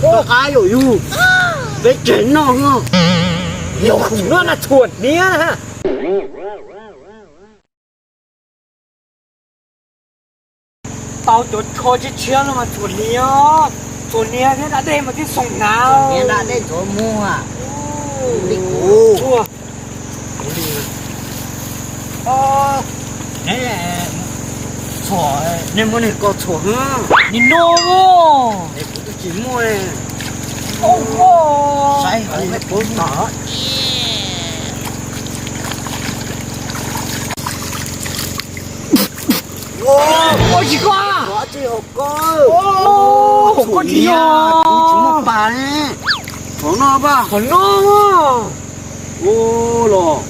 Koj qab yog yug, peb tseg noj no. Yog khoom no na txhuam hniab na. Tau cov tsho tshiab tshiab no mas txhuam hniab, txhuam hniab thiab da dej mas thiaj xoom hnav. Hniab da dej ntxuav muag. Li kuv. Txhuam, nej muab nej ko txhuam. Nim no es kuv twb tsis muaj. Saib hauv nej puab tom. Ua tsis koj, tsis hauv koj, hauv koj tsis yog, kuv tsis muaj pas ne. Hauv no pa, hauv no. Ua los,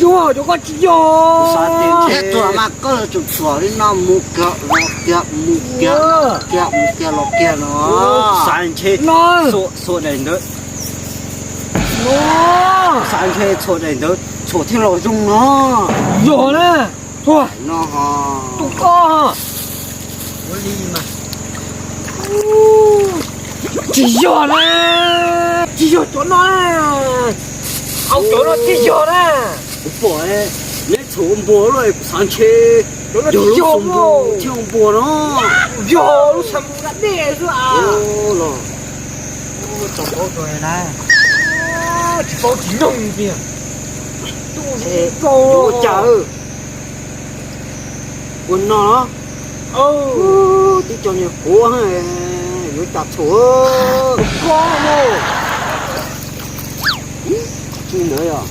cov koj tsis yog. Xav tias ntshe tuag mas koj tsuas txhuam li no mus kiag los kiag mus kiag los kiag mus kiag los kiag no. Xav ntshe txhuam daim ntawd, xav ntshe txhuam daim ntawd txhuam thiaj los zoo no. Yog na, tuag no ho. Tus koj ho. Ua li mas. Tsis yog na, tsis yog cov no na. Au, cov no tsis yog na. Kuv pom neb txhuam ua npua lawm, kuv xav ntshe cov no tsis yog npua thiab ua npua no. Yog lub xav mus da dej xwb a. Los tsis paub tsis noog tiag. Ua cas ua no. Tib co niag kuv yuav cas txhuam. Tsis ntawd yog.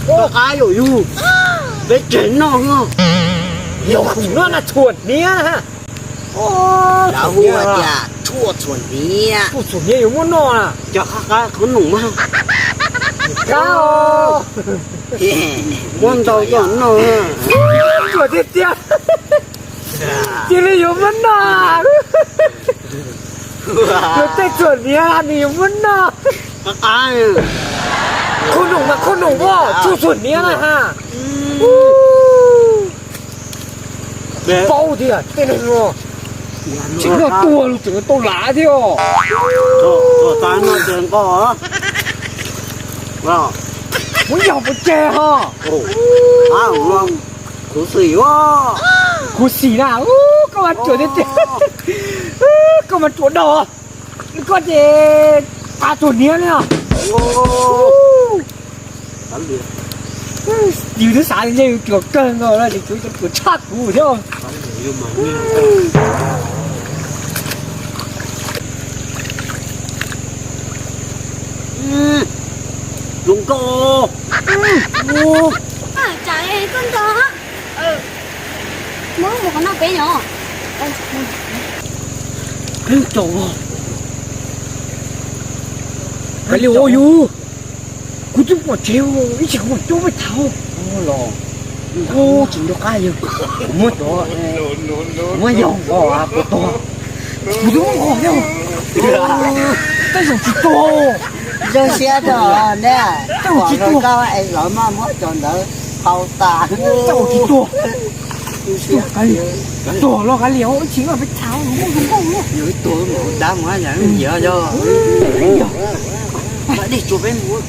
Koj qab yog yug, peb tseg noj no. Yog khoom no na txhuam hniab na. Lawv hu ua tias tshuaj txhuam hniab. Tshuaj txhuam hniab yuav muab noj na. Cov qab qab qhov noom mas. Qab os. Muab ntau coj noj. Tshuaj tiag tiag. Cia li yuav muab noj. Yuav tej txhuam hniab nws yuav muab noj. Qab qab. Qhov noom mas qhov noom os, tshuaj txhuam hniab na ha. Paub tiag tej neeg no, tseem noj tuag los tseem tau lav thiab os. Muab yog puas tseg ho? Khuv xim, khuv xim na, koj mas ruam tiag tiag, koj mas ruam dhau. Koj ces qab txhuam hniab li os. Yus twb xav tias yus ruam kawg nkaus no ces tsuas tshaj kuv thiab. Zoo nkauj. Tsam koj nto. Muab mus qhov no peb nyob. Peb tso. Kav liam ua yus. Kuv twb pom tsev ib tsam kuv mam coj peb tham. Los, kuv tsis nco qab yog kuv muab cov, kuv muab yog nkaus puas tuag. Kuv twb muab nkaus thiab. Tej zaum tsis tuag. Zoo siab rau neb, tej zaum tsis tuag. Koj es lawv maj muab cov ntawd hau tas. Tej zaum tsis tuag. Tuag los kav liam ib tsam peb tham. Yog ib tug dab muab yog yog. Dej tsuag peb mus.